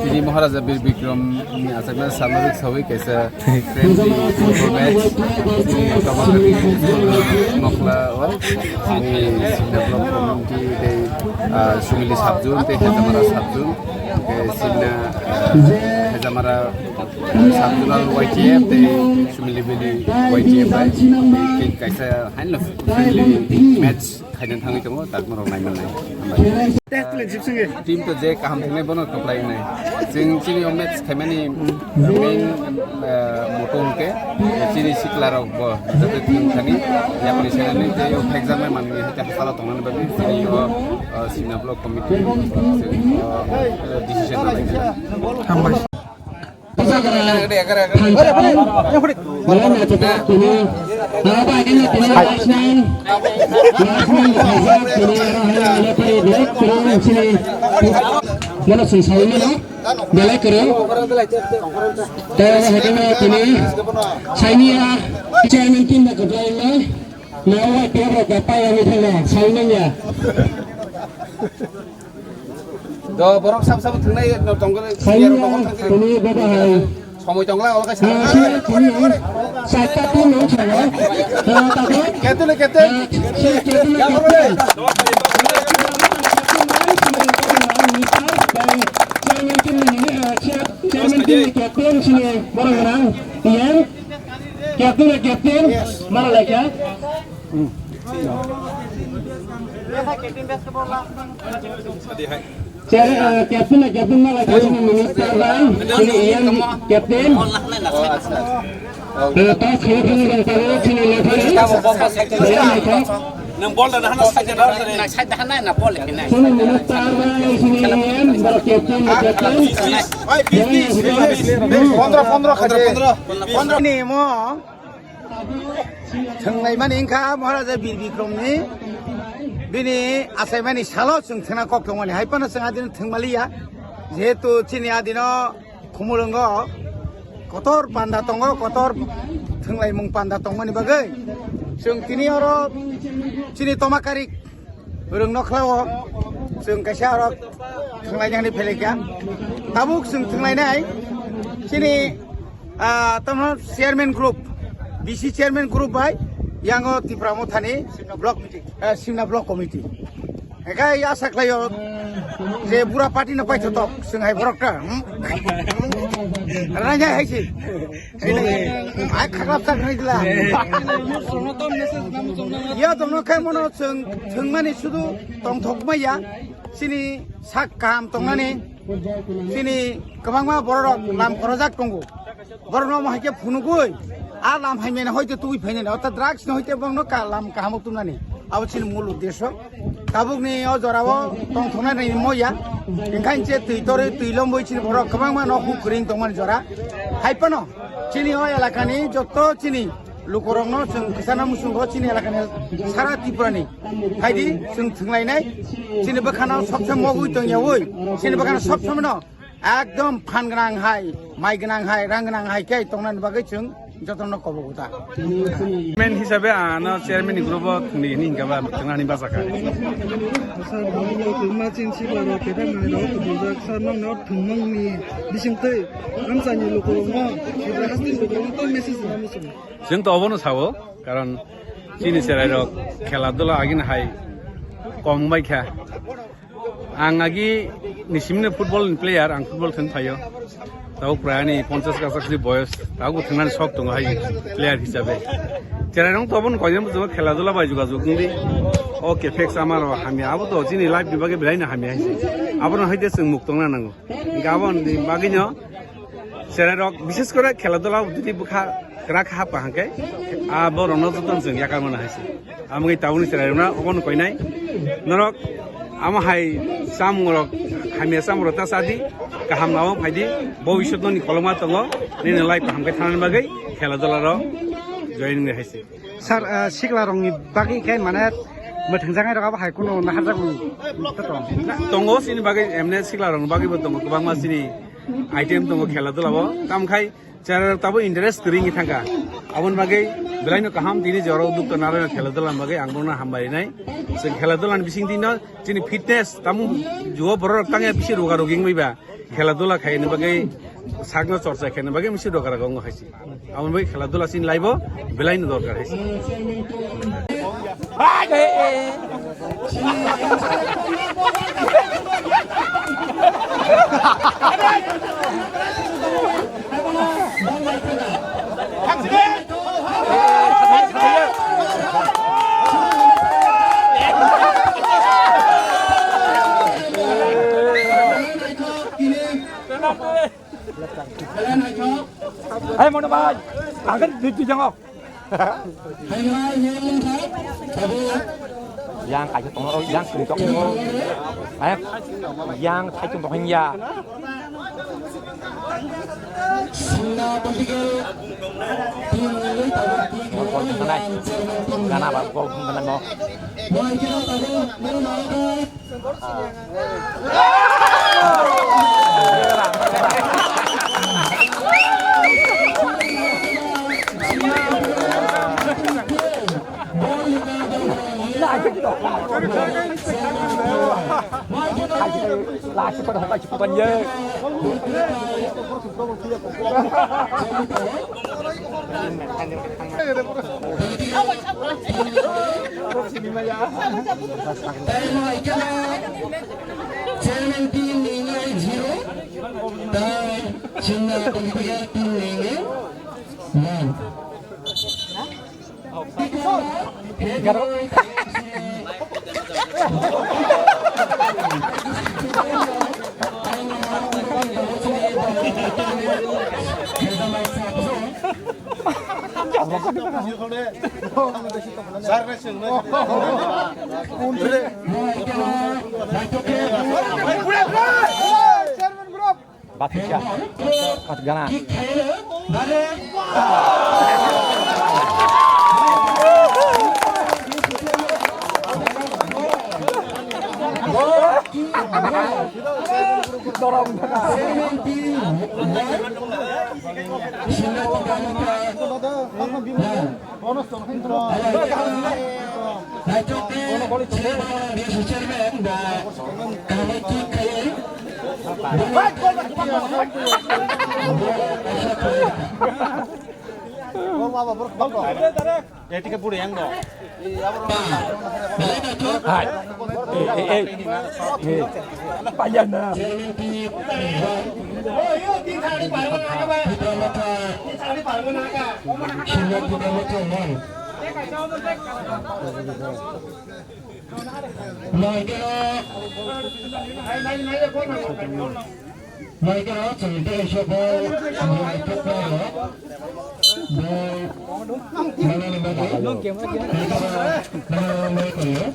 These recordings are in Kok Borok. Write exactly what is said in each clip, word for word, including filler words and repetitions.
Tini Maharaja Bir Bikram ni asakna samajik sawi kaisa friendly football match. Tini Kamakari Mokla o tini Simna Block Committee tei, ah, Sumili Sabjun tei Hejamara Sabjun, tei Simna, ah, Hejamara, ah, Sabjunal Y T F tei Sumili Valley Y T F bai tei kaisa haino friendly match khaina thangwi tongo, tak norok naimanai. Hambai. Team to je kaham thwngnai bono kwplai wngnai. Chwng chini o match khaimani main, eh, motto hwnkhe chini sikla rok bo joto team thani yapri senani tei o phekjaknai manwi hwnkhe hasalo tongnani bagwi chini o, eh, Simna Block Committee chwng o, eh, decision rwlaikha. Hambai. Belai kwrwi. Tei abo hai kheno tini saini ya chairman team bai kwplai wngnai. Nai Y T F rok bai pai wngwi thangna sai manya. Do borok sab sab thwngnai no tongkol. Saini ya tini baba hai. Somoi tongla ola kaisa. Ah, sini tini. Saita team no chalo. Ah, tabuk. Ketu le ketu. Ah, sini ketu le ketu. Chairman team ni, ah, chair-, chairman team ni captain sini borok rang. Iyan. Captain, captain, mana laikha? Chair, eh, captain, captain mana laikha? Sini minister bang, sini iyan captain. Eh, tas kiri kiri bang tarik, sini referee. Saya laikha. Nang bol da hana side da hana. Sini minister bang, sini iyan, baru captain, captain. Pondro, pondro khaje. Pondro. Ni mo. Thwnglaimani wngkha Maharaja Bir Bikramni bini achaimani salo chwng thwngna kok tongmani. Hai phano chwng adino thwngmaliya. Jehetu chini adino Khumulwngo kotor panda tongo, kotor thwnglaimung panda tongmani bagwi chwng tini oro chini Tomakarik Rwng nokhlao chwng kaisa oro thwnglainani phailai kha. Tabuk chwng thwnglainai chini, ah, tamo chairman group, B C chairman group bai yango Tipra Mothani block, ah, Simna block committee. Ekai asa khlaio je bura party no paithotok chwng hai borok ta, hmm? Ranya hai se. Ai khaklap tak nai dila. Ya tongno khai mono chwng thwngmani sudu tongthok maya. Chini sak kaham tongnani. Chini kwbangma borok lam khorojak tongo. Borok no hai khe phunugui. A lam hai mene hoite tugui phainani. Orthat drugs no hoite borok no ka lam kaham tumnani. Abo chini mul uddesho. Tabukni o jorao tongthoknani moya, hinkhe twi torwi twi lombwi chini borok kwbangma nok huk kwrwng tongmani jora. Hai phano chini o elakani joto chini lukurokno chwng kwchana muchungo chini elakani sara Tripurani phaidi chwng thwnglainai. Chini bwkhano sobse mogwi tongyawi chini bwkhano sobsomano ekdom phan gwnang hai, mai gwnang hai, rang gwnang hai khe tongnani bagwi chwng jotono kobogo ta. Chairman hisabe ano chairman ni group o thwngdi hini hinkhe ba thwngnani bachakha. Sir, bangni thwngma chini sikla rok kethang nai rok kubujak sir nokno thwngmung ni bisingtwi amchaini lukurokno Tripura hasteni lukurokno tei message rwna muchungo. Chwng to obono sao, karon chini cherai rok khela dula agini hai kom bai kha. Ang agi ni simni football ni player, ang football thwng phaio. Tabuk prai ani ponchash gachak si boyos, tabuk thwngnani sok tongo hai player hisabe. Cherai rok to obono koijan bujo khela dula bai jogajog wngdi. O capex amaro hamya, abo to chini life ni bagwi belai no hamya hai se. Abono hai de chwng muk tongna nango. Hinkhe aboni bagwino cherai rok, bishes kore khela dula jodi bwkha kwrak hapkha hwnkhe, a borokno jotono chwng yakar mano hai se. Amoni tabukni cherai rokno obono koinai. Norok amo hai chamung rok, hamya chamung rok ta chadi, kaham lama phaidi, bobiswt noni koloma tongo, nini life kaham khe thanani bagwi khela dula rok join wngwi hai se. Sir, ah, sikla rokni bagwi khe mane mwthangjaknai rok abo hai kuno naharjakmani tong? Na, tongo, chini bagwi emne sikla rokni bagwi bo tongo, kwbangma chini item tongo khela dula o. Tamo khai cherai rok tabuk interest kwrwi wngwi thangkha. Aboni bagwi Belai no kaham tini jorao dukha narwkna khela dula ni bagwi ang bono hambai rinai. Chwng khela dula ni bising tino chini fitness tamung juo borok rok tangya bisi roga rogi wngwi ba khela dula khaina bagwi sakno chorcha khaina bagwi misi roga roga wngwi haisi. Amo bagwi khela dula chini life o belai no dorkar haisi. Hai, Manu bhai, agar di, di jango. Yang kaisa tongno, yang kiri tok. Eh, yang thai tung tong ya. Gana ba gol thum gana no. Seventeen nine zero. Tei chwngno tongthokya team nine nine. Bathikya. Bathikgana. Hai. Eh, eh, eh. Eh. Payana. Maikero, maikero, chwng tei sobo, bwlai thukmano, bo, manani bagwi, maikero, maikero.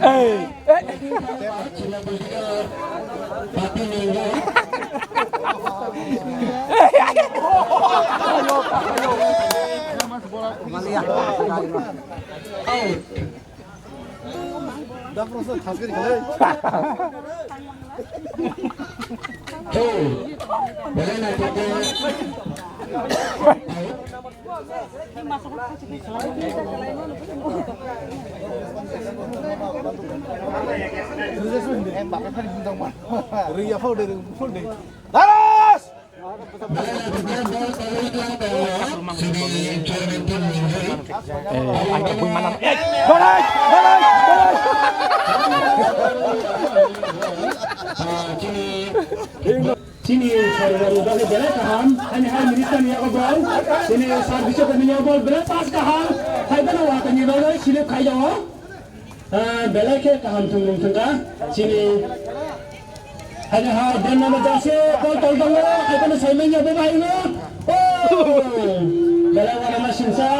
Hey! Daras! Eh, ang bui manam. Eh, dorai, dorai, dorai. Chini sarwani bagwi belai kaham, ani hai minister ni yago bol, chini sir bisop ni yago bol belai pass kaham, hai bana watani bagwi silip khai jago. Ah, belai khe kaham thwngmung thwngkha chini. Haino ha, den nama jase, kol tol tongo, haino saimanya bo bahai no. O, Belai uanama singsa.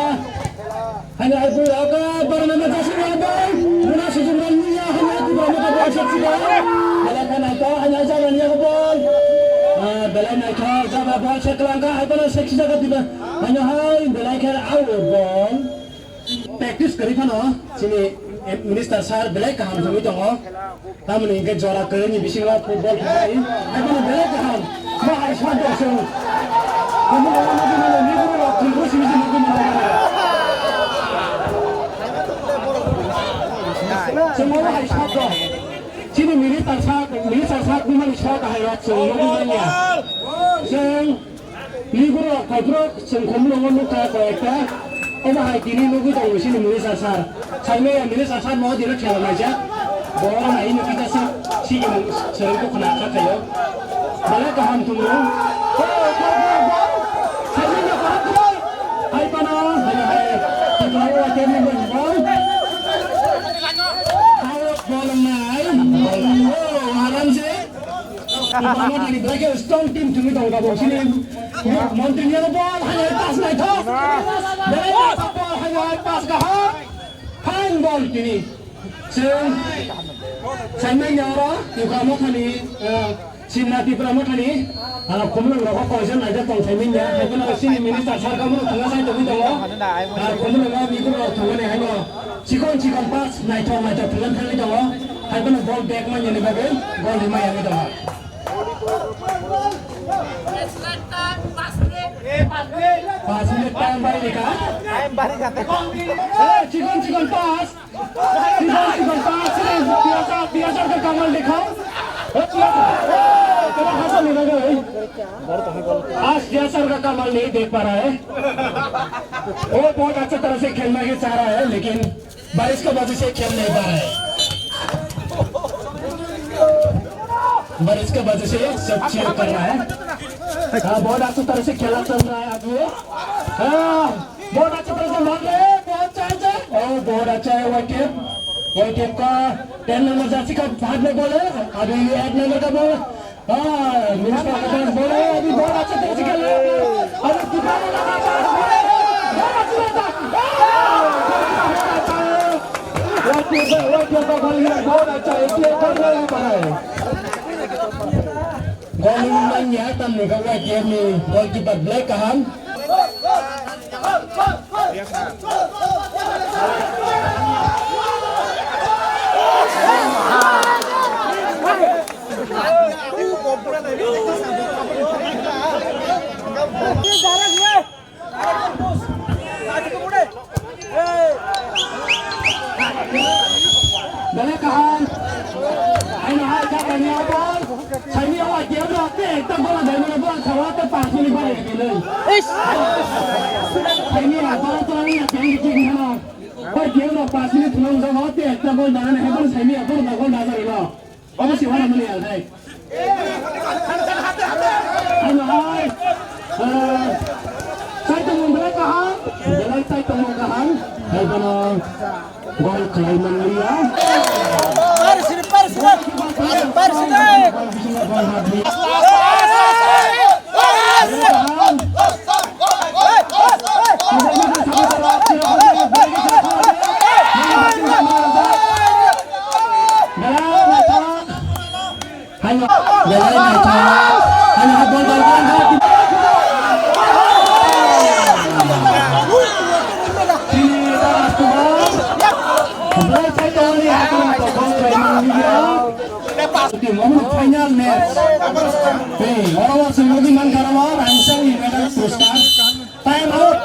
Hanya aku ya ka barana ma jasi ya bai. Muna sujung ran niya hanya aku barana ma jasi ya. Belai kan aku hanya jalan ya bol. Ah, belai naikha jaga bol sekelangka hai kono seksi jaga tiba. Hanya hai belai kan au bol. Practice kwrwi phano chini minister sir belai kaham thangwi tongo. Tamoni hinkhe jora kwrwini bisingo football thangwi, haikhe belai kaham. Ma hai sat dok chwng. Omo omo nugwi mano, nugwi mano, nugwi simi simi nugwi mano. Chwng omo hai sat dok. Chini minister sir, minister sir bumani sat hai rok chwng nugwi manya. Chwng Nini borok phaifrok chwng khumulwngo nukha koi ekta. Omo hai tini nugwi tongo chini minister sir. Saimanya minister sir no dino thela naijak. Bo nai nukhi jasa chini serengkuk khna kha khaio. Belai kaham tongo. O, o, o, o. Saimanya kaham khlai. Hai pano, hai, hai. Tikao akhirnya bol. Hai, bol nai. O, aram se. Bangla ni belai khe strong team thwngwi tongo tabuk chini montri ni ball hai pass naithok. Belai naithok ball hai pass kaham. Fine ball tini. Chwng saimanya oro Tipra Mothani, eh, Simna Tipra Mothani, ah, khumulwng rok koisa naijak tong saimanya. Hai phano chini minister sir kamu thwngna sai tongwi tongo. Ah, khumulwngo mikur rok thwngmani haino. Chikon chikon pass naithok naithok thwngwi thangwi tongo. Hai bono ball back manyani bagwi goal rwmani tongo. Pass minute time bari rikha. Time bari kha. Eh, chikon chikon pass. Chikon chikon pass. Tiasa, tiasa ka kamal dikhao. Eh, tiasa. Eh, kena hasa ni bagwi. As tiasa ka kamal nahi dekh pa raha hai. वो बहुत अच्छे तरह से खेलने की चाह रहा है, लेकिन बारिश की वजह से खेल नहीं पा रहा है। बारिश की वजह से सब चीयर कर रहा है। हाँ, बहुत अच्छी तरह से खेला चल रहा है आज ये। हाँ, बहुत अच्छी तरह से मार रहे हैं, बहुत चांस है। और बहुत अच्छा है वाईटीएफ। वाईटीएफ का टेन नंबर जर्सी का हाथ में बॉल है, अभी ये एट नंबर का बॉल। हाँ, मिस का पास बोले, अभी बहुत अच्छे तरह से खेल रहे हैं। अरे, कितना लगा पास बोले, बहुत अच्छी बात है। वाईटीएफ, वाईटीएफ का गोलकीपर बहुत अच्छा है, इसलिए कर रहे हैं, पता है। Gol ni wngmani ya, tamni khe waitier ni goalkeeper belai kaham. Belai kaham. Haino hai kha kani abang. Saini awa dia bro te ekta bola dai mana bola khawa te pas minute bari kini. Saini abang to ani yang di kini hano. Koi dia bro pas minute thumang jago te ekta gol dana hai bang saini abang da gol dana ilo. Omo si hora mani ang hai. Ano hai. Eh, sai tongmung belai kaham. Belai sai tongmung kaham. Hai bono gol khlai manliya. Paris ni, Paris ni. Paris ni. Belai naithok. Belai naithok. Haino ha bol bai khe. Chini ta Rajkumar. Belai sai tongni hakhe to bol bai manliya. Team omo final match. Hey, oro o chwng nugwi mankha oro Rangsang ni medal puruskar. Time out.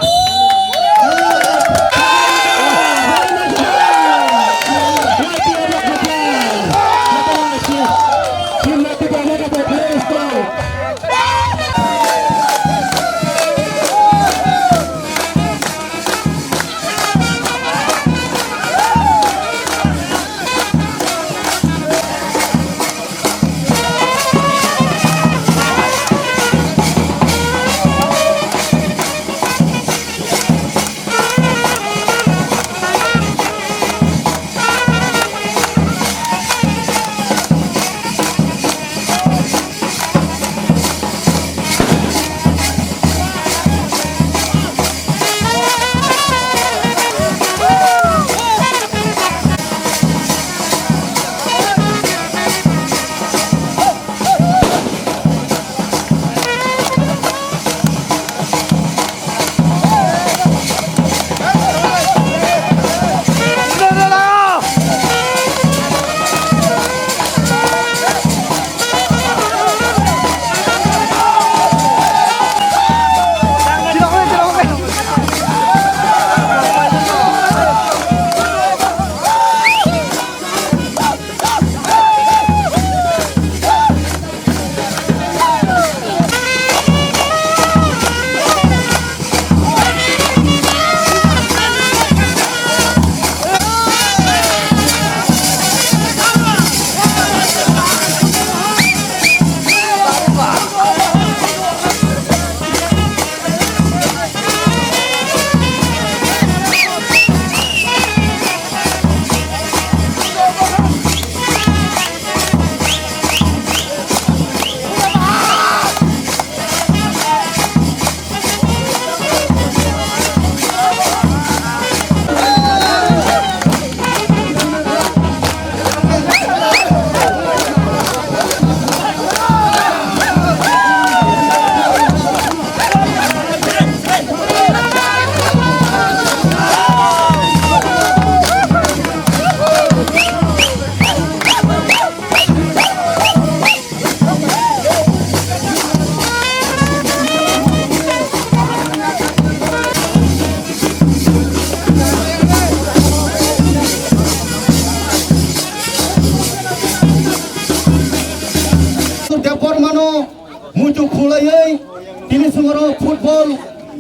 Muitu khulaiwi tini singoro football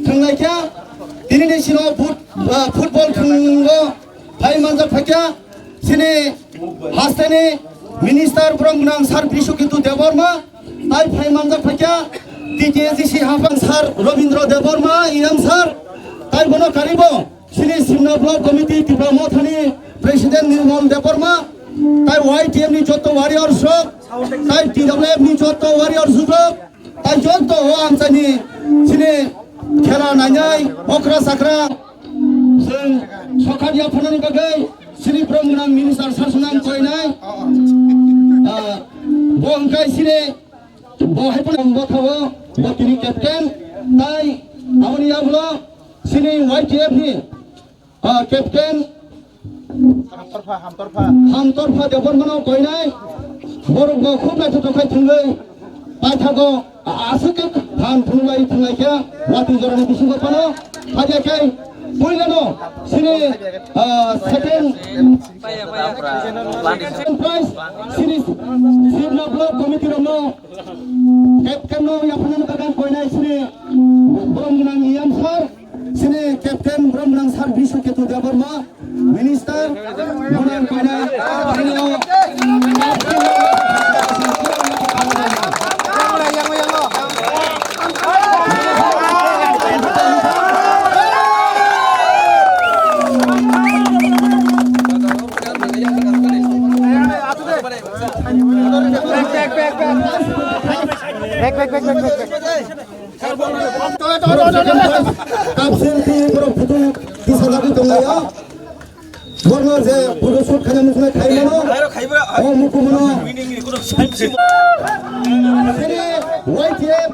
thwnglaikha. Tini ni sino foot-, ah, football thwngo phai manjak phaikha. Chini hasteni minister borok gwnang Sir Biswaketu Debbarma tai phai manjak phaikha. T K A G C haphang Sir Rabindra Debbarma, E M sir, tai bono karibo. Chini Simna Block Committee Tipra Mothani President Nirmal Debbarma, tai Y T F ni joto warriors rok, tai T W F ni joto warriors rok, tai joto o amchaini chini khela nainai okra sakra, chwng sokat yapharnani bagwi chini borok gwnang minister sasonang koinai, ah, bo hwnkhe chini bo hai phano bo thago, bo tini captain, tai aboni yagulo chini Y T F ni Ah, captain Hamtorpha, Hamtorpha. Hamtorpha Debbarmano koinai. Borok bo khub naithotok khai thwngwi paithago, a-, aswk khe phan thwngwi thwnglaikha watwi jorani bisingo phano. Haiya khe puilano chini, ah, second prize chini Simna Block Committee rokno captain no yapharnani bagwi koinai chini borok gwnang E M sir. Chini captain borok gwnang Sir Biswaketu Debbarma, minister, borok koinai, chini o Back, back, back, back, back. Kapsel ti borok photo tisa lagwi tonglaio. Borno je photo shoot khaina muchunai khai mano. O mukumono. Chini Y T F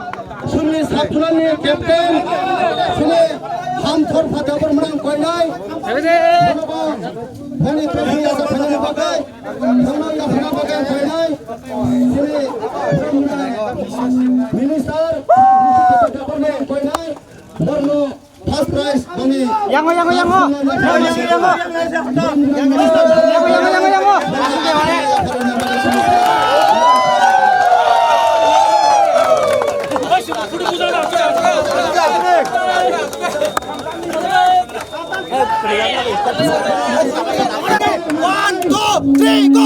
chini Sabjulani captain chini Hamthor Phatabor mwnang koinai. Bonobo boni trophy yasa khainani bagwi. Thangna yaphana bagwi koinai, chini Minister, koinai, borno first prize, boni Yango, yango, yango. Yango, yango, yango. Yango, yango, yango, yango. One, two, three, go!